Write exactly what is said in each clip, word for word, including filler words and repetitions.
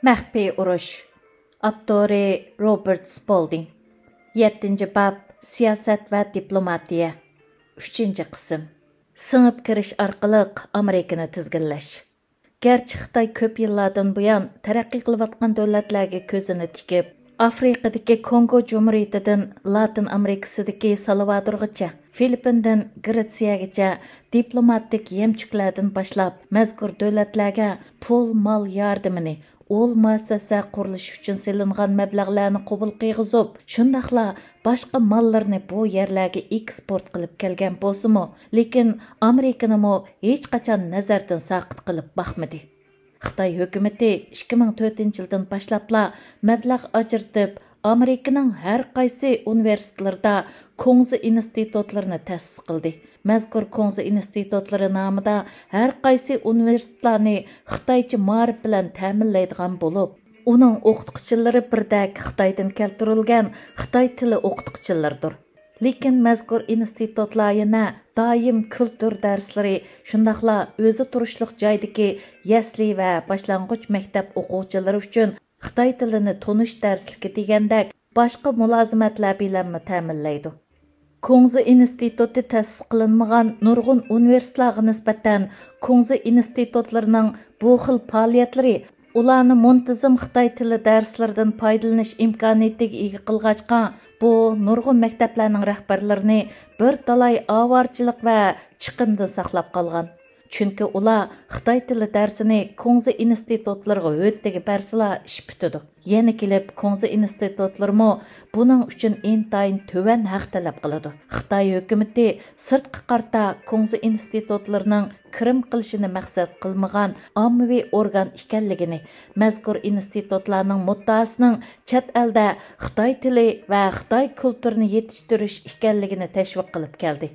مەخپىي ئۇرۇش. ئاپتورى روبېرت سپولدىڭ. يەتتىنچى باب، سىياسەت ۋە دىپلوماتىيە. ئۈچىنچى قىسىم. سىڭىپ كىرىش ئارقىلىق ئامېرىكىنى تىزگىنلەش. گەرچە خىتاي كۆپ يىللاردىن بۇيان تەرەققىي قىلىۋاتقان دۆلەتلەرگە كۆزىنى تىكىپ، ئافرىقىدىكى كونگو جۇمھۇرىيىتىدىن لاتىن ئامېرىكىسىدىكى سالۋادورغىچە، فىلىپپىندىن گرېتسىيەگىچە دىپلوماتىك يەمچۈكلەردىن باشلاپ، مەزكۇر دۆلەتلەرگە پۇل، مال ياردىمىنى، ئۇل مۇئەسسەسە قۇرۇلۇشى ئۈچۈن سېلىنغان مەبلەغلەرنى قوبۇل قىلغۇزۇپ، شۇنداقلا باشقا ماللىرىنى بۇ يەرلەرگە ئېكسپورت قىلىپ كەلگەن بولسىمۇ، لېكىن ئامېرىكىنىمۇ ھېچقاچان نەزەردىن ساقىت قىلىپ باقمىدى. خىتاي ھۆكۈمىتى ئىككى مىڭ تۆتىنچى يىلدىن باشلاپلا مەبلەغ ئاجرىتىپ، ئامېرىكىنىڭ ھەر قايسى ئۇنىۋېرسىتېتلىرىدا كۇڭزى ئىنستىتۇتلىرىنى تەسىس قىلدى. مەزكۇر كۇڭزى ئىنستىتۇتلىرى نامىدا ھەر قايسى ئۇنىۋېرسىتېتلارنى خىتايچە مائارىپ بىلەن تەمىنلەيدىغان بولۇپ، ئۇنىڭ ئوقۇتقۇچىلىرى بىردەك خىتايدىن كەلتۈرۈلگەن خىتاي تىلى ئوقۇتقۇچىلىرىدۇر. لېكىن مەزكۇر ئىنستىتۇتلار يەنە دائىم كۈلتۈر دەرسلىرى، شۇنداقلا ئۆزى تۇرۇشلۇق جايدىكى يەسلى ۋە باشلانغۇچ مەكتەپ ئوقۇغۇچىلىرى ئۈچۈن خىتاي تىلىنى تونۇش دەرسلىكى دېگەندەك باشقا مۇلازىمەتلەر بىلەنمۇ تەمىنلەيدۇ. كۇڭزى ئىنستىتۇتى تەسىس قىلىنمىغان نۇرغۇن ئۇنىۋېرسىتېتلارغا نىسبەتەن كۇڭزى ئىنستىتۇتلىرىنىڭ بۇ خىل پائالىيەتلىرى ئۇلارنى مۇنتىزىم خىتاي تىلى دەرسلىرىدىن پايدىلىنىش ئىمكانىيىتىگە ئىگە قىلغاچقا، بۇ نۇرغۇن مەكتەپلەرنىڭ رەھبەرلىرىنى بىر تالاي ئاۋارىچىلىق ۋە چىقىمدىن ساقلاپ قالغان. چۈنكى ئۇلار خىتاي تىلى دەرسىنى كۇڭزى ئىنستىتۇتلىرىغا ھۆددىگە بەرسىلا ئىش پۈتىدۇ. يەنە كېلىپ كۇڭزى ئىنستىتۇتلىرىمۇ بۇنىڭ ئۈچۈن ئىنتايىن تۆۋەن ھەق تەلەپ قىلىدۇ. خىتاي ھۆكۈمىتى سىرتقا قارىتا كۇڭزى ئىنستىتۇتلىرىنىڭ كىرىم قىلىشىنى مەقسەت قىلمىغان ئاممىۋى ئورگان ئىكەنلىكىنى، مەزكۇر ئىنستىتۇتلارنىڭ مۇددىئاسىنىڭ چەت ئەلدە خىتاي تىلى ۋە خىتاي كۇلتۇرىنى يېتىشتۈرۈش ئىكەنلىكىنى تەشۋىق قىلىپ كەلدى.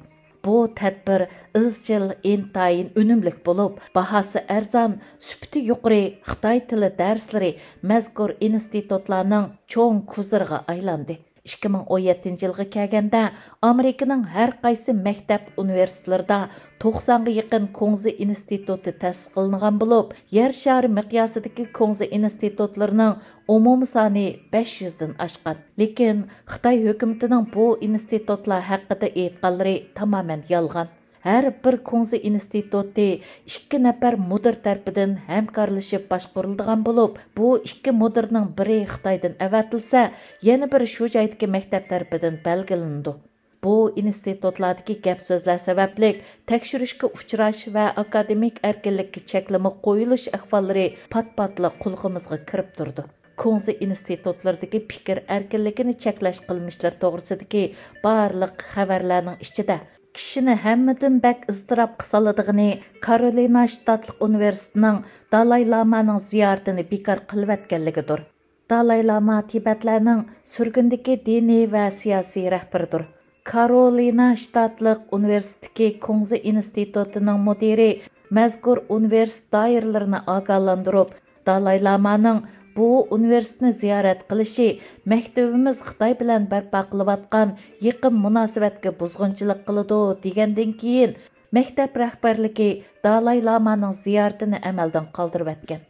بۇ تەدبىر ئىزچىل، ئىنتايىن ئۈنۈملۈك بولۇپ، باھاسى ئەرزان، سۈپىتى يۇقىرى خىتاي تىلى دەرسلىرى مەزكۇر ئىنستىتۇتلارنىڭ چوڭ كوزىرىغا ئايلاندى. ئىككى مىڭ ئون يەتتىنچى يىلغا كەلگەندە، ئامېرىكىنىڭ ھەر قايسى مەكتەپ ئۇنىۋېرسىتېتلىرىدا توقسانغا يېقىن كۇڭزى ئىنستىتۇتى تەسىس قىلىنغان بولۇپ، يەر شارى مىقياسىدىكى كۇڭزى ئىنستىتۇتلىرىنىڭ ئومۇمىي سانى بەش يۈزدىن ئاشقان. لېكىن خىتاي ھۆكۈمىتىنىڭ بۇ ئىنستىتۇتلار ھەققىدە ئېيتقانلىرى تامامەن يالغان. ھەر بىر كۇڭزى ئىنستىتۇتى ئىككى نەپەر مۇدىر تەرىپىدىن ھەمكارلىشىپ باشقۇرۇلىدىغان بولۇپ، بۇ ئىككى مۇدىرنىڭ بىرى خىتايدىن ئەۋەتىلسە، يەنە بىرى شۇ جايدىكى مەكتەپ تەرىپىدىن بەلگىلىنىدۇ. بۇ ئىنستىتۇتلاردىكى گەپ-سۆزلەر سەۋەبلىك تەكشۈرۈشكە ئۇچراش ۋە ئاكادېمىك ئەركىنلىككە چەكلىمە قويۇلۇش ئەھۋاللىرى پات-پاتلا قۇلىقىمىزغا كىرىپ تۇرىدۇ. كۇڭزى ئىنستىتۇتلىرىدىكى پىكىر ئەركىنلىكىنى چەكلەش قىلمىشلىرى توغرىسىدىكى بارلىق خەۋەرلەرنىڭ ئىچىدە، كىشىنى ھەممىدىن بەك ئىزتىراپقا سالىدىغىنى كارولىنا شتاتلىق ئۇنىۋېرسىتېتىنىڭ دالاي لامانىڭ زىيارىتىنى بىكار قىلىۋەتكەنلىكىدۇر. دالاي لاما تىبەتلەرنىڭ سۈرگۈندىكى دىنىي ۋە سىياسىي رەھبىرىدۇر. كارولىنا شتاتلىق ئۇنىۋېرسىتېتتىكى كۇڭزى ئىنستىتۇتىنىڭ مۇدىرى مەزكۇر ئۇنىۋېرسىتېت دائىرىلىرىنى ئاگاھلاندۇرۇپ، دالاي لامانىڭ بۇ ئۇنىۋېرسىتېتنى زىيارەت قىلىشى مەكتىۋىمىز خىتاي بىلەن بەرپا قىلىۋاتقان يېقىن مۇناسىۋەتكە بۇزغۇنچىلىق قىلىدۇ، دېگەندىن كېيىن، مەكتەپ رەھبەرلىكى دالاي لامانىڭ زىيارىتىنى ئەمەلدىن قالدۇرۇۋەتكەن.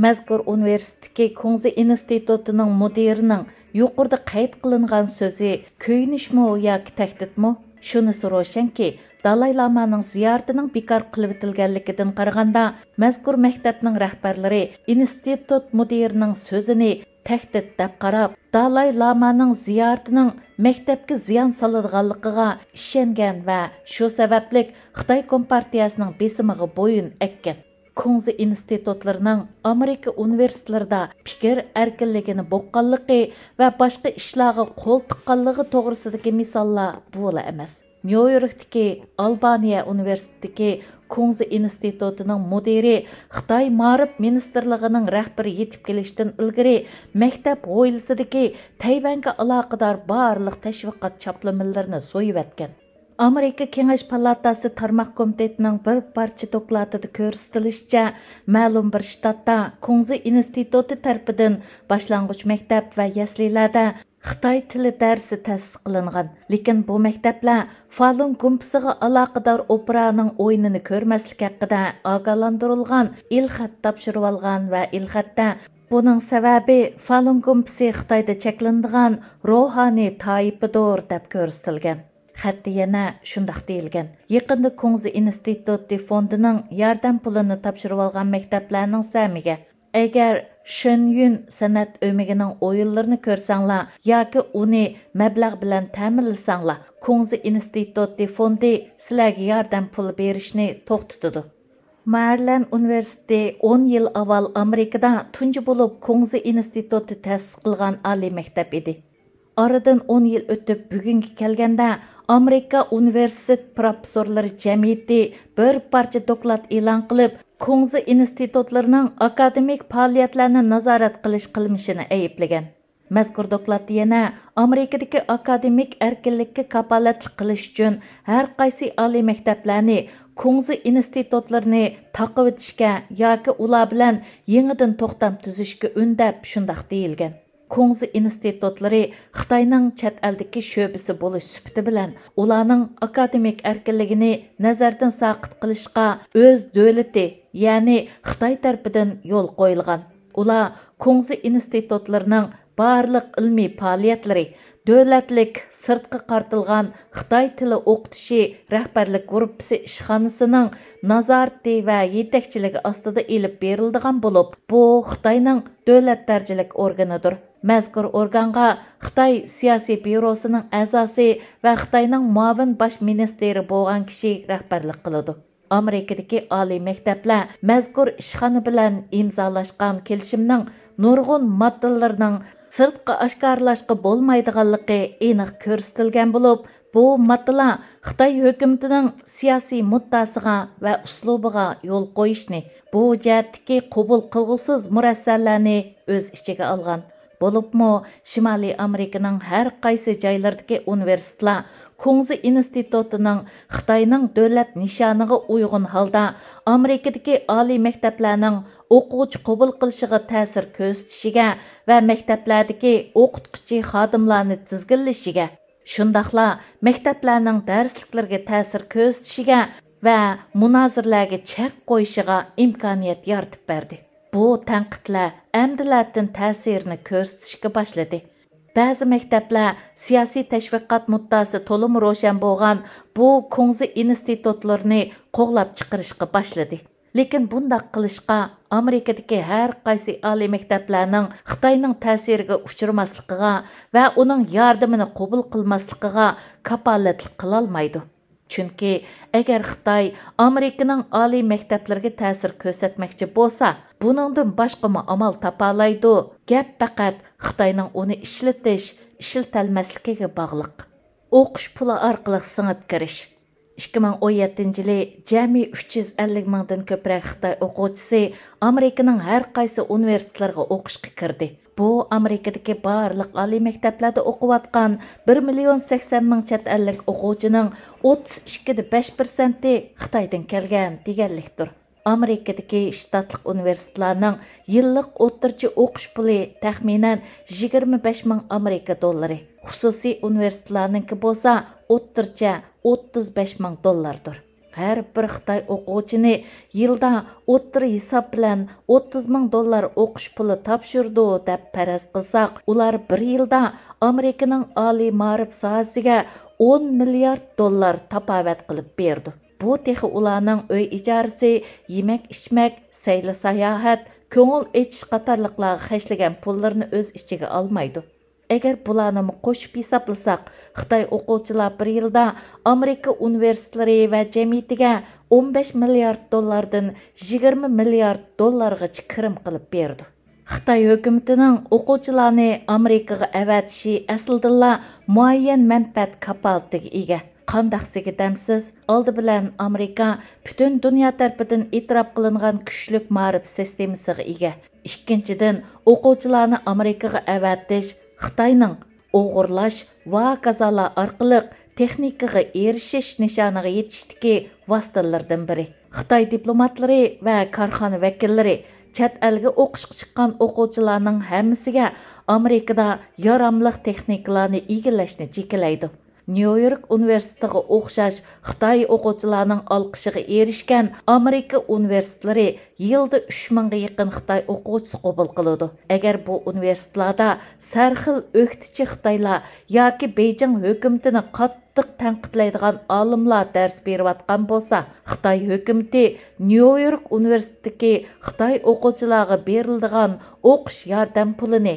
مەزكۇر ئۇنىۋېرسىتېتتىكى كۇڭزى ئىنستىتۇتىنىڭ مۇدىرىنىڭ يۇقىرىدا قەيت قىلىنغان سۆزى كۆيۈنۈشمۇ ياكى تەھدىتمۇ؟ شۇنىسى روشەنكى، دالاي لامانىڭ زىيارىتىنىڭ بىكار قىلىۋېتىلگەنلىكىدىن قارىغاندا، مەزكۇر مەكتەپنىڭ رەھبەرلىرى ئىنستىتۇت مۇدىرىنىڭ سۆزىنى تەھدىت دەپ قاراپ، دالاي لامانىڭ زىيارىتىنىڭ مەكتەپكە زىيان سالىدىغانلىقىغا ئىشەنگەن ۋە شۇ سەۋەبلىك خىتاي كومپارتىيەسىنىڭ بېسىمىغا بويۇن ئەگكەن. كۇڭزى ئىنستىتۇتلىرىنىڭ ئامېرىكا ئۇنىۋېرسىتېتلىرىدا پىكىر ئەركىنلىكىنى بوغقانلىقى ۋە باشقا ئىشلارغا قول تىققانلىقى توغرىسىدىكى مىساللار بۇلا ئەمەس. نيۇ يوركتىكى ئالبانىيە ئۇنىۋېرسىتېتىدىكى كۇڭزى ئىنستىتۇتىنىڭ مۇدىرى خىتاي مائارىپ مىنىستىرلىقىنىڭ رەھبىرى يېتىپ كېلىشتىن ئىلگىرى مەكتەپ ھويلىسىدىكى تەيۋەنگە ئالاقىدار بارلىق تەشۋىقات چاپلىمىلىرىنى سويۇۋەتكەن. ئامېرىكا كېڭەش پالاتاسى تارماق كومىتېتىنىڭ بىر پارچە دوكلاتىدا كۆرسىتىلىشىچە، مەلۇم بىر شتاتتا كۇڭزى ئىنستىتۇتى تەرىپىدىن باشلانغۇچ مەكتەپ ۋە يەسلىلەردە خىتاي تىلى دەرسى تەسىس قىلىنغان. لېكىن بۇ مەكتەپلەر فالۇن گۇمپىسىغا ئالاقىدار ئوپېرانىڭ ئويۇنىنى كۆرمەسلىك ھەققىدە ئاگاھلاندۇرۇلغان ئېلخەت تاپشۇرۇۋالغان ۋە ئېلخەتتە بۇنىڭ سەۋەبى فالۇن گۇمپىسى خىتايدا چەكلىنىدىغان روھانىي تائىپىدۇر، دەپ كۆرسىتىلگەن. خەتتە يەنە شۇنداق دېيىلگەن: يېقىندا كۇڭزى ئىنستىتۇتى فوندىنىڭ ياردەم پۇلىنى تاپشۇرۇۋالغان مەكتەپلەرنىڭ سەمىگە، ئەگەر شېنيۈن سەنئەت ئۆمىكىنىڭ ئويۇنلىرىنى كۆرسەڭلار ياكى ئۇنى مەبلەغ بىلەن تەمىنلىسەڭلار، كۇڭزى ئىنستىتۇتى فوندى سىلەرگە ياردەم پۇلى بېرىشنى توختىتىدۇ. مارلەن ئۇنىۋېرسىتېتى ئون يىل ئاۋۋال ئامېرىكىدا تۇنجى بولۇپ كۇڭزى ئىنستىتۇتى تەسىس قىلغان ئالىي مەكتەپ ئىدى. ئارىدىن ئون يىل ئۆتۈپ بۈگۈنگە كەلگەندە، ئامېرىكا ئۇنىۋېرسىتېت پروفېسسورلىرى جەمئىيىتى بىر پارچە دوكلات ئېلان قىلىپ، كۇڭزى ئىنستىتۇتلىرىنىڭ ئاكادېمىك پائالىيەتلەرنى نازارەت قىلىش قىلمىشىنى ئەيىبلىگەن. مەزكۇر دوكلاتتا يەنە ئامېرىكىدىكى ئاكادېمىك ئەركىنلىككە كاپالەتلىك قىلىش ئۈچۈن ھەر قايسى ئالىي مەكتەپلەرنى، كۇڭزى ئىنستىتۇتلىرىنى تاقىۋېتىشكە ياكى ئۇلار بىلەن يېڭىدىن توختام تۈزۈشكە ئۈندەپ، شۇنداق دېيىلگەن. كۇڭزى ئىنستىتۇتلىرى خىتاينىڭ چەت ئەلدىكى شۆبىسى بولۇش سۈپىتى بىلەن، ئۇلارنىڭ ئاكادېمىك ئەركىنلىكىنى نەزەردىن ساقىت قىلىشقا ئۆز دۆلىتى، يەنى خىتاي تەرىپىدىن يول قويۇلغان. ئۇلار كۇڭزى ئىنستىتۇتلىرىنىڭ بارلىق ئىلمىي پائالىيەتلىرى، دۆلەتلىك سىرتقا قارىتىلغان خىتاي تىلى ئوقۇتۇشى رەھبەرلىك گۇرۇپپىسى ئىشخانىسىنىڭ نازارىتى ۋە يېتەكچىلىكى ئاستىدا ئېلىپ بېرىلىدىغان بولۇپ، بۇ خىتاينىڭ دۆلەت دەرىجىلىك ئورگىنىدۇر. مەزكۇر ئورگانغا خىتاي سىياسىي بيۇروسىنىڭ ئەزاسى ۋە خىتاينىڭ مۇئاۋىن باش مىنىستىرى بولغان كىشى رەھبەرلىك قىلىدۇ. ئامېرىكىدىكى ئالىي مەكتەپلەر مەزكۇر ئىشخانا بىلەن ئىمزالاشقان كېلىشىمنىڭ نۇرغۇن ماددىلىرىنىڭ سىرتقا ئاشكارىلاشقا بولمايدىغانلىقى ئېنىق كۆرسىتىلگەن بولۇپ، بۇ ماددىلار خىتاي ھۆكۈمىتىنىڭ سىياسىي مۇددىئاسىغا ۋە ئۇسلۇبىغا يول قويۇشنى، بۇ جەھەتتىكى قوبۇل قىلغۇسىز مۇرەسسەلەرنى ئۆز ئىچىگە ئالغان. بولۇپمۇ شىمالىي ئامېرىكىنىڭ ھەر قايسى جايلىرىدىكى ئۇنىۋېرسىتېتلار كۇڭزى ئىنستىتۇتىنىڭ خىتاينىڭ دۆلەت نىشانىغا ئۇيغۇن ھالدا ئامېرىكىدىكى ئالىي مەكتەپلەرنىڭ ئوقۇغۇچى قوبۇل قىلىشىغا تەسىر كۆرسىتىشىگە ۋە مەكتەپلەردىكى ئوقۇتقۇچى خادىملارنى تىزگىنلىشىگە، شۇنداقلا مەكتەپلەرنىڭ دەرسلىكلىرىگە تەسىر كۆرسىتىشىگە ۋە مۇنازىرىلەرگە چەك قويۇشىغا ئىمكانىيەت يارىتىپ بەردى. بۇ تەنقىدلەر ئەمدىلەتىن تەسىرىنى كۆرسىتىشكە باشلىدى. بەزى مەكتەپلەر سىياسىي تەشۋىقات مۇددىئاسى تولىمۇ روشەن بولغان بۇ كۇڭزى ئىنستىتۇتلىرىنى قوغلاپ چىقىرىشقا باشلىدى. لېكىن بۇنداق قىلىشقا ئامېرىكىدىكى ھەر قايسى ئالىي مەكتەپلەرنىڭ خىتاينىڭ تەسىرىگە ئۇچرىماسلىقىغا ۋە ئۇنىڭ ياردىمىنى قوبۇل قىلماسلىقىغا كاپالەتلىك قىلالمايدۇ. چۈنكى ئەگەر خىتاي ئامېرىكىنىڭ ئالىي مەكتەپلىرىگە تەسىر كۆرسەتمەكچى بولسا، بۇنىڭدىن باشقىمۇ ئامال تاپالايدۇ. گەپ پەقەت خىتاينىڭ ئۇنى ئىشلىتىش، ئىشلىتەلمەسلىكىگە باغلىق. ئوقۇش پۇلى ئارقىلىق سىڭىپ كىرىش. ئىككى مىڭ ئون يەتتىنچى يىلى جەمئىي ئۈچ يۈز ئەللىك مىڭدىن كۆپرەك خىتاي ئوقۇغۇچىسى ئامېرىكىنىڭ ھەر قايسى ئۇنىۋېرسىتېتلىرىغا ئوقۇشقا كىردى. بۇ ئامېرىكىدىكى بارلىق ئالىي مەكتەپلەردە ئوقۇۋاتقان بىر مىليون سەكسەن مىڭ چەت ئەللىك ئوقۇغۇچىنىڭ ئوتتۇز ئىككىدە بەش پىرسەنتى خىتايدىن كەلگەن دېگەنلىكتۇر. ئامېرىكىدىكى شتاتلىق ئۇنىۋېرسىتېتلارنىڭ يىللىق ئوتتۇرىچە ئوقۇش پۇلى تەخمىنەن يىگىرمە بەش مىڭ ئامېرىكا دوللىرى، خۇسۇسىي ئۇنىۋېرسىتېتلارنىڭكى بولسا ئوتتۇرىچە ئوتتۇز بەش مىڭ دوللاردۇر. ھەر بىر خىتاي ئوقۇغۇچىنى يىلدا ئوتتۇرا ھېساب بىلەن ئوتتۇز مىڭ دوللار ئوقۇش پۇلى تاپشۇرىدۇ دەپ پەرەز قىلساق، ئۇلار بىر يىلدا ئامېرىكىنىڭ ئالىي مائارىپ ساھەسىگە ئون مىليارد دوللار تاپاۋەت قىلىپ بېرىدۇ. بۇ تېخى ئۇلارنىڭ ئۆي ئىجارىسى، يېمەك-ئىچمەك، سەيلە-ساياھەت، كۆڭۈل ئېچىش قاتارلىقلارغا خەجلىگەن پۇللىرىنى ئۆز ئىچىگە ئالمايدۇ. ئەگەر بۇلارنىمۇ قوشۇپ ھېسابلىساق، خىتاي ئوقۇغۇچىلار بىر يىلدا ئامېرىكا ئۇنىۋېرسىتېتلىرى ۋە جەمئىيىتىگە ئون بەش مىليارد دوللاردىن يىگىرمە مىليارد دوللارغىچە كىرىم قىلىپ بېرىدۇ. خىتاي ھۆكۈمىتىنىڭ ئوقۇغۇچىلارنى ئامېرىكىغا ئەۋەتىشى ئەسلىدىنلا مۇئەييەن مەنپەئەت كاپالىتىگە ئىگە. قانداق سىگىدەمسىز؟ ئالدى بىلەن ئامېرىكا پۈتۈن دۇنيا تەرىپىدىن ئېتىراپ قىلىنغان كۈچلۈك مائارىپ سىستېمىسىغا ئىگە. ئىككىنچىدىن، ئوقۇغۇچىلارنى ئامېرىكىغا ئەۋەتىش خىتاينىڭ ئوغرىلاش ۋە كازالار ئارقىلىق تېخنىكىغا ئېرىشىش نىشانىغا يېتىشتىكى ۋاسىتىلىرىدىن بىرى. خىتاي دىپلوماتلىرى ۋە كارخانا ۋەكىللىرى چەت ئەلگە ئوقۇشقا چىققان ئوقۇغۇچىلارنىڭ ھەممىسىگە ئامېرىكىدا ياراملىق تېخنىكىلارنى ئىگىلەشنى جېكىلەيدۇ. نيۇ يورك ئۇنىۋېرسىتېتىغا ئوخشاش خىتاي ئوقۇغۇچىلارنىڭ ئالقىشىغا ئېرىشكەن ئامېرىكا ئۇنىۋېرسىتېتلىرى يىلدا ئۈچ مىڭغا يېقىن خىتاي ئوقۇغۇچىسى قوبۇل قىلىدۇ. ئەگەر بۇ ئۇنىۋېرسىتېتلاردا سەرخىل ئۆكتىچى خىتايلار ياكى بېيجىڭ ھۆكۈمىتىنى قاتتىق تەنقىدلەيدىغان ئالىملار دەرس بېرىۋاتقان بولسا، خىتاي ھۆكۈمىتى نيۇ يورك ئۇنىۋېرسىتېتىدىكى خىتاي ئوقۇغۇچىلارغا بېرىلىدىغان ئوقۇش ياردەم پۇلىنى،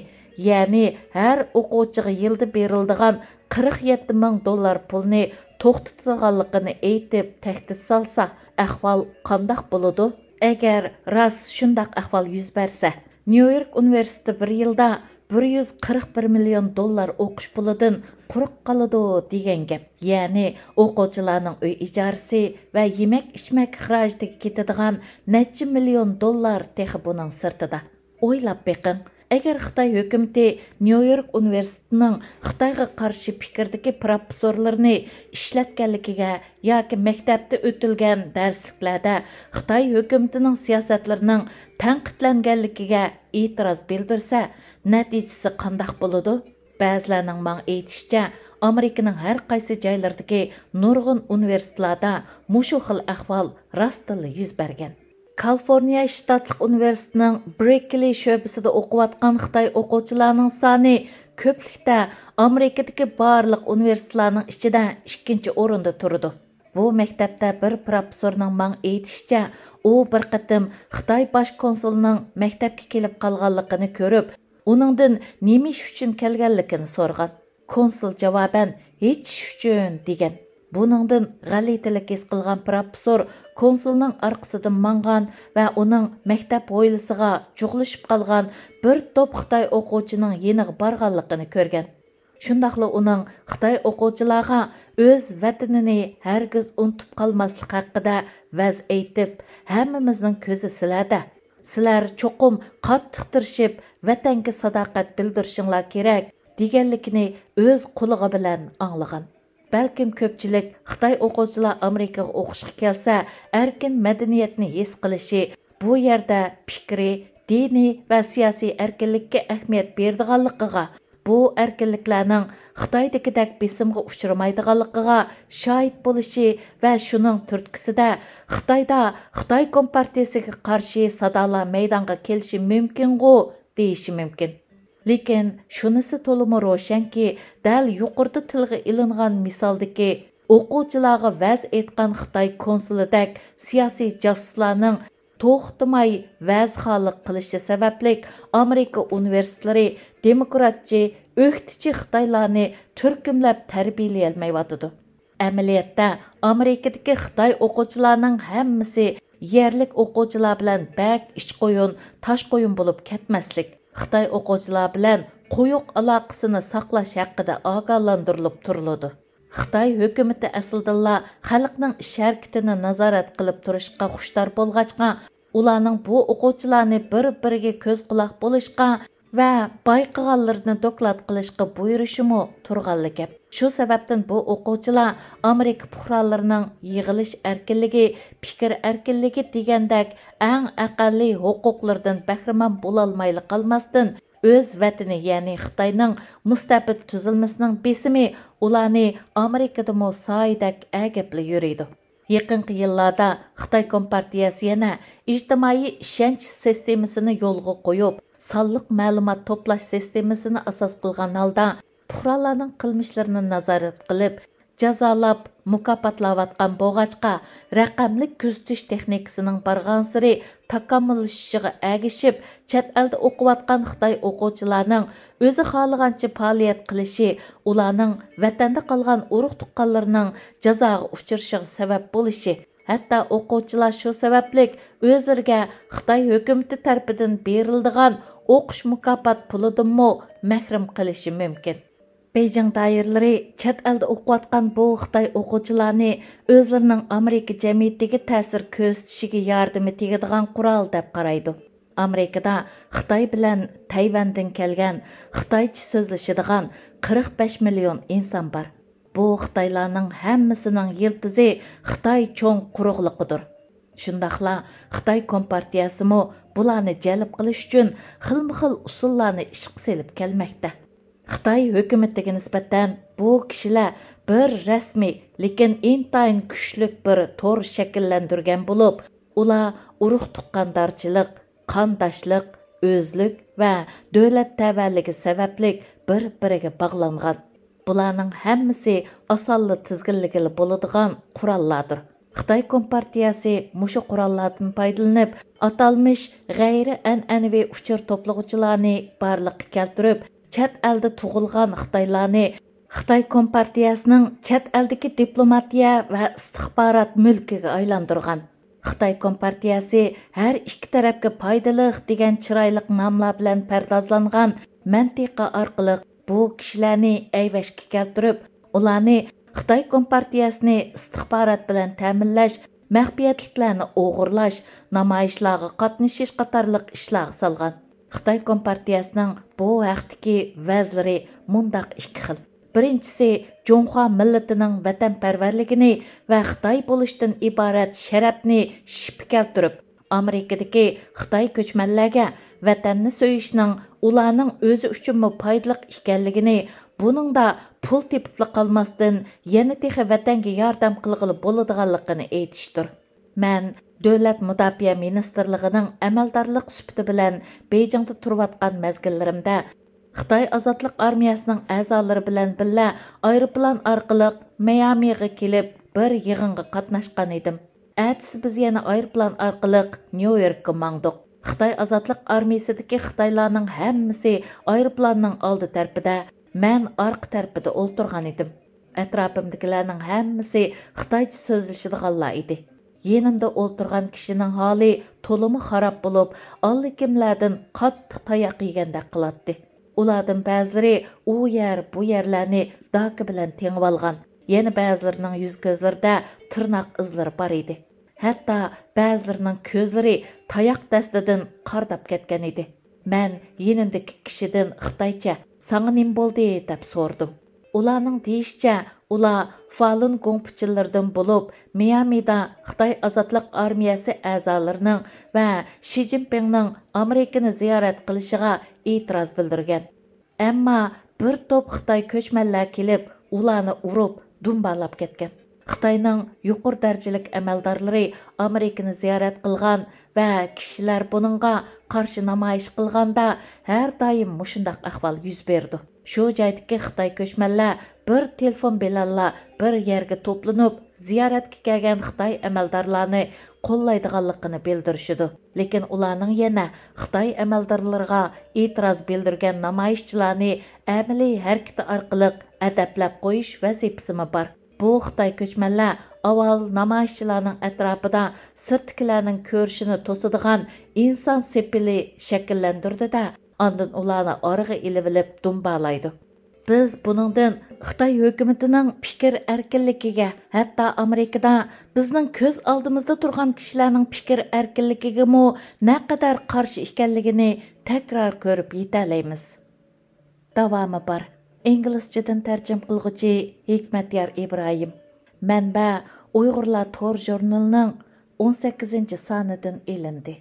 يەنى ھەر ئوقۇغۇچىغا يىلدا بېرىلىدىغان قىرىق يەتتە مىڭ دوللار پۇلنى توختىتىدىغانلىقىنى ئېيتىپ تەھدىت سالسا، ئەھۋال قانداق بولىدۇ؟ ئەگەر راست شۇنداق ئەھۋال يۈز بەرسە، نيۇ يورك ئۇنىۋېرسىتېتى بىر يىلدا بىر يۈز قىرىق بىر مىليون دوللار ئوقۇش پۇلىدىن قۇرۇق قالىدۇ دېگەن گەپ. يەنى ئوقۇغۇچىلارنىڭ ئۆي ئىجارىسى ۋە يېمەك ئىچمەك خىراجىتىگە كېتىدىغان نەچچە مىليون دوللار تېخى بۇنىڭ سىرتىدا. ئويلاپ بېقىڭ، ئەگەر خىتاي ھۆكۈمىتى نيۇ يورك ئۇنىۋېرسىتېتىنىڭ خىتايغا قارشى پىكىردىكى پروفېسسورلىرىنى ئىشلەتكەنلىكىگە ياكى مەكتەپتە ئۆتۈلگەن دەرسلىكلەردە خىتاي ھۆكۈمىتىنىڭ سىياسەتلىرىنىڭ تەنقىدلەنگەنلىكىگە ئېتىراز بىلدۈرسە، نەتىجىسى قانداق بولىدۇ؟ بەزىلەرنىڭ ماڭا ئېيتىشىچە، ئامېرىكىنىڭ ھەر قايسى جايلىرىدىكى نۇرغۇن ئۇنىۋېرسىتېتلاردا مۇشۇ خىل ئەھۋال راستتىنلا يۈز بەرگەن. كالىفورنىيە شتاتلىق ئۇنىۋېرسىتېتىنىڭ بېركلى شۆبىسىدە ئوقۇۋاتقان خىتاي ئوقۇغۇچىلارنىڭ سانى كۆپلۈكتە ئامېرىكىدىكى بارلىق ئۇنىۋېرسىتېتلارنىڭ ئىچىدە ئىككىنچى ئورۇندا تۇرىدۇ. بۇ مەكتەپتە بىر پروفېسسورنىڭ ماڭا ئېيتىشىچە، ئۇ بىر قېتىم خىتاي باش كونسۇلىنىڭ مەكتەپكە كېلىپ قالغانلىقىنى كۆرۈپ، ئۇنىڭدىن نېمە ئىش ئۈچۈن كەلگەنلىكىنى سورىغان. كونسۇل جاۋابەن «ھېچ ئىش ئۈچۈن» دېگەن. بۇنىڭدىن غەلىتىلىك ھېس قىلغان پروفېسسور كونسۇلنىڭ ئارقىسىدىن ماڭغان ۋە ئۇنىڭ مەكتەپ ھويلىسىغا جۇغلىشىپ قالغان بىر توپ خىتاي ئوقۇغۇچىنىڭ يېنىغا بارغانلىقىنى كۆرگەن. شۇنداقلا ئۇنىڭ خىتاي ئوقۇغۇچىلارغا ئۆز ۋەتىنىنى ھەرگىز ئۇنتۇپ قالماسلىق ھەققىدە ۋەز ئېيتىپ، «ھەممىمىزنىڭ كۆزى سىلەردە. سىلەر چوقۇم قاتتىق تىرىشىپ، ۋەتەنگە ساداقەت بىلدۈرۈشۈڭلار كېرەك» دېگەنلىكىنى ئۆز قۇلىقى بىلەن ئاڭلىغان. بەلكىم كۆپچىلىك خىتاي ئوقۇغۇچىلار ئامېرىكىغا ئوقۇشقا كەلسە، ئەركىن مەدەنىيەتنى ھېس قىلىشى، بۇ يەردە پىكرىي، دىنىي ۋە سىياسىي ئەركىنلىككە ئەھمىيەت بېرىدىغانلىقىغا، بۇ ئەركىنلىكلەرنىڭ خىتايدىكىدەك بېسىمغا ئۇچرىمايدىغانلىقىغا شاھىت بولۇشى ۋە شۇنىڭ تۈرتكىسىدە خىتايدا خىتاي كومپارتىيىسىگە قارشى سادالار مەيدانغا كېلىشى مۇمكىنغۇ دېيىشى مۇمكىن. لېكىن شۇنىسى تولىمۇ روشەنكى، دەل يۇقىرىدا تىلغا ئېلىنغان مىسالدىكى ئوقۇغۇچىلارغا ۋەز ئېيتقان خىتاي كونسۇلىدەك سىياسىي جاسۇسلارنىڭ توختىماي ۋەزخانلىق قىلىشى سەۋەبلىك، ئامېرىكا ئۇنىۋېرسىتېتلىرى دېموكراتچى، ئۆكتىچى خىتايلارنى تۈركۈملەپ تەربىيەلىيەلمەيۋاتىدۇ. ئەمەلىيەتتە، ئامېرىكىدىكى خىتاي ئوقۇغۇچىلارنىڭ ھەممىسى يەرلىك ئوقۇغۇچىلار بىلەن بەك ئىچقويۇن، تاشقويۇن بولۇپ كەتمەسلىك، خىتاي ئوقۇغۇچىلار بىلەن قويۇق ئالاقىسىنى ساقلاش ھەققىدە ئاگاھلاندۇرۇلۇپ تۇرۇلىدۇ. خىتاي ھۆكۈمىتى ئەسلىدىنلا خەلقنىڭ ئىش ھەرىكىتىنى نازارەت قىلىپ تۇرۇشقا خۇشتار بولغاچقا، ئۇلارنىڭ بۇ ئوقۇغۇچىلارنى بىر-بىرىگە كۆز-قۇلاق بولۇشقا ۋە بايقىغانلىرىنى دوكلات قىلىشقا بۇيرۇشىمۇ تۇرغانلا گەپ. شۇ سەۋەبتىن بۇ ئوقۇغۇچىلار ئامېرىكا پۇقرالىرىنىڭ يىغىلىش ئەركىنلىكى، پىكىر ئەركىنلىكى دېگەندەك ئەڭ ئەقەللىي ھوقۇقلىرىدىن بەھرىمەن بولالمايلا قالماستىن، ئۆز ۋەتىنى، يەنى خىتاينىڭ مۇستەبىت تۈزۈلمىسىنىڭ بېسىمى ئۇلارنى ئامېرىكىدىمۇ سايىدەك ئەگەپلا يۈرىدۇ. يېقىنقى يىللاردا خىتاي كومپارتىيەسى يەنە ئىجتىمائىي ئىشەنچ سىستېمىسىنى يولغا قويۇپ، سانلىق مەلۇمات توپلاش سىستېمىسىنى ئاساس قىلغان ھالدا پۇقرالارنىڭ قىلمىشلىرىنى نازارەت قىلىپ، جازالاپ، مۇكاپاتلاۋاتقان بولغاچقا، رەقەملىك كۆزىتىش تېخنىكىسىنىڭ بارغانسېرى تاكامۇللىشىشىغا ئەگىشىپ، چەت ئەلدە ئوقۇۋاتقان خىتاي ئوقۇغۇچىلارنىڭ ئۆزى خالىغانچە پائالىيەت قىلىشى، ئۇلارنىڭ ۋەتەندە قالغان ئۇرۇق-تۇغقانلىرىنىڭ جازاغا ئۇچرىشىغا سەۋەب بولۇشى، ھەتتا ئوقۇغۇچىلار شۇ سەۋەبلىك ئۆزلىرىگە خىتاي ھۆكۈمىتى تەرىپىدىن بېرىلىدىغان ئوقۇش مۇكاپات پۇلىدىنمۇ مەھرۇم قېلىشى مۇمكىن. بېيجىڭ دائىرىلىرى چەت ئەلدە ئوقۇۋاتقان بۇ خىتاي ئوقۇغۇچىلارنى ئۆزلىرىنىڭ ئامېرىكا جەمئىيىتىگە تەسىر كۆرسىتىشىگە ياردىمى تېگىدىغان قورال دەپ قارايدۇ. ئامېرىكىدا خىتاي بىلەن تەيۋەندىن كەلگەن خىتايچە سۆزلىشىدىغان قىرىق بەش مىليون ئىنسان بار. بۇ خىتايلارنىڭ ھەممىسىنىڭ يىلتىزى خىتاي چوڭ قۇرۇقلۇقىدۇر. شۇنداقلا خىتاي كومپارتىيەسىمۇ بۇلارنى جەلپ قىلىش ئۈچۈن خىلمۇ خىل ئۇسۇللارنى ئىشقا سېلىپ كەلمەكتە. خىتاي ھۆكۈمىتىگە نىسبەتەن بۇ كىشىلەر بىر رەسمىي، لېكىن ئىنتايىن كۈچلۈك بىر تور شەكىللەندۈرگەن بولۇپ، ئۇلار ئۇرۇق-تۇغقاندارچىلىق، قانداشلىق، ئۆزلۈك ۋە دۆلەت تەۋەلىكى سەۋەبلىك بىر-بىرىگە باغلانغان. بۇلارنىڭ ھەممىسى ئاسانلا تىزگىنلىگىلى بولىدىغان قوراللاردۇر. خىتاي كومپارتىيەسى مۇشۇ قوراللاردىن پايدىلىنىپ، ئاتالمىش غەيرىي ئەنئەنىۋى ئۇچۇر توپلىغۇچىلارنى بارلىققا كەلتۈرۈپ، چەت ئەلدە تۇغۇلغان خىتايلارنى خىتاي كومپارتىيەسىنىڭ چەت ئەلدىكى دىپلوماتىيە ۋە ئىستىخبارات مۈلكىگە ئايلاندۇرغان. خىتاي كومپارتىيەسى ھەر ئىككى تەرەپكە پايدىلىق دېگەن چىرايلىق ناملار بىلەن پەردازلانغان مەنتىقە ئارقىلىق بۇ كىشىلەرنى ئەيۋەشكە كەلتۈرۈپ، ئۇلارنى خىتاي كومپارتىيەسىنى ئىستىخبارات بىلەن تەمىنلەش، مەخپىيەتلىكلەرنى ئوغرىلاش، نامايىشلارغا قاتنىشىش قاتارلىق ئىشلارغا سالغان. خىتاي كومپارتىيەسىنىڭ بۇ ھەقتىكى ۋەزلىرى مۇنداق ئىككى خىل. بىرىنچىسى، جۇڭخۇا مىللىتىنىڭ ۋەتەنپەرۋەرلىكىنى ۋە خىتاي بولۇشتىن ئىبارەت شەرەپنى شىپپە كەلتۈرۈپ، ئامېرىكىدىكى خىتاي كۆچمەنلەرگە ۋەتەننى سۆيۈشنىڭ ئۇلارنىڭ ئۆزى ئۈچۈنمۇ پايدىلىق ئىكەنلىكىنى، بۇنىڭدا پۇل تېپىپلا قالماستىن، يەنە تېخى ۋەتەنگە ياردەم قىلغىلى بولىدىغانلىقىنى ئېيتىشتۇر. مەن دۆلەت مۇداپىئە مىنىستىرلىقىنىڭ ئەمەلدارلىق سۈپىتى بىلەن بېيجىڭدا تۇرۇۋاتقان مەزگىللىرىمدە، خىتاي ئازادلىق ئارمىيەسىنىڭ ئەزالىرى بىلەن بىللە ئايروپىلان ئارقىلىق مىيامىغا كېلىپ، بىر يىغىنغا قاتناشقان ئىدىم. ئەتىسى بىز يەنە ئايروپىلان ئارقىلىق نيۇ يوركقا ماڭدۇق. خىتاي ئازادلىق ئارمىيەسىدىكى خىتايلارنىڭ ھەممىسى ئايروپىلاننىڭ ئالدى تەرىپىدە، مەن ئارقا تەرىپىدە ئولتۇرغان ئىدىم. ئەتراپىمدىكىلەرنىڭ ھەممىسى خىتايچە سۆزلىشىدىغانلار ئىدى. يېنىمدا ئولتۇرغان كىشىنىڭ ھالى تولىمۇ خاراب بولۇپ، ئاللىكىملەردىن قاتتىق تاياق يېگەندەك قىلاتتى. ئۇلاردىن بەزىلىرى ئۇ يەر، بۇ يەرلەرنى داكا بىلەن تېڭىۋالغان، يەنە بەزىلىرىنىڭ يۈز-كۆزلىرىدە تىرناق ئىزلىرى بار ئىدى. ھەتتا بەزىلىرىنىڭ كۆزلىرى تاياق دەستىدىن قارىداپ كەتكەن ئىدى. مەن يېنىمدىكى كىشىدىن خىتايچە «ساڭا نېمە بولدى؟» دەپ سورىدىم. ئۇلارنىڭ دېيىشىچە، ئۇلار فالۇن گوڭ پۇچىلىرىدىن بولۇپ، مىيامىدا خىتاي ئازادلىق ئارمىيەسى ئەزالىرىنىڭ ۋە شى جىنپىڭنىڭ ئامېرىكىنى زىيارەت قىلىشىغا ئېتىراز بىلدۈرگەن. ئەمما بىر توپ خىتاي كۆچمەنلەر كېلىپ، ئۇلارنى ئۇرۇپ، دۇمبالاپ كەتكەن. خىتاينىڭ يۇقىرى دەرىجىلىك ئەمەلدارلىرى ئامېرىكىنى زىيارەت قىلغان ۋە كىشىلەر بۇنىڭغا قارشى نامايىش قىلغاندا، ھەر دائىم مۇشۇنداق ئەھۋال يۈز بېرىدۇ. شۇ جايدىكى خىتاي كۆچمەنلەر بىر تېلېفون بىلەنلا بىر يەرگە توپلىنىپ، زىيارەتكە كەلگەن خىتاي ئەمەلدارلارنى قوللايدىغانلىقىنى بىلدۈرۈشىدۇ. لېكىن ئۇلارنىڭ يەنە خىتاي ئەمەلدارلىرىغا ئېتىراز بىلدۈرگەن نامايىشچىلارنى ئەمەلىي ھەرىكىتى ئارقىلىق ئەدەپلەپ قويۇش ۋەزىپىسىمۇ بار. بۇ خىتاي كۆچمەنلەر ئاۋۋال نامايىشچىلارنىڭ ئەتراپىدا سىرتتىكىلەرنىڭ كۆرۈشىنى توسىدىغان ئىنسان سېپىلى شەكىللەندۈردى-دە، ئاندىن ئۇلارنى ئارىغا ئېلىۋېلىپ دۇمبالايدۇ. بىز بۇنىڭدىن خىتاي ھۆكۈمىتىنىڭ پىكىر ئەركىنلىكىگە، ھەتتا ئامېرىكىدا بىزنىڭ كۆز ئالدىمىزدا تۇرغان كىشىلەرنىڭ پىكىر ئەركىنلىكىگىمۇ نەقەدەر قارشى ئىكەنلىكىنى تەكرار كۆرۈپ يېتەلەيمىز. داۋامى بار. ئىنگلىزچىدىن تەرجىمە قىلغۇچى ھېكمەتيار ئىبراھىم. مەنبە: ئۇيغۇرلار تور ژۇرنىلىنىڭ ئون سەككىزىنچى سانىدىن ئېلىندى.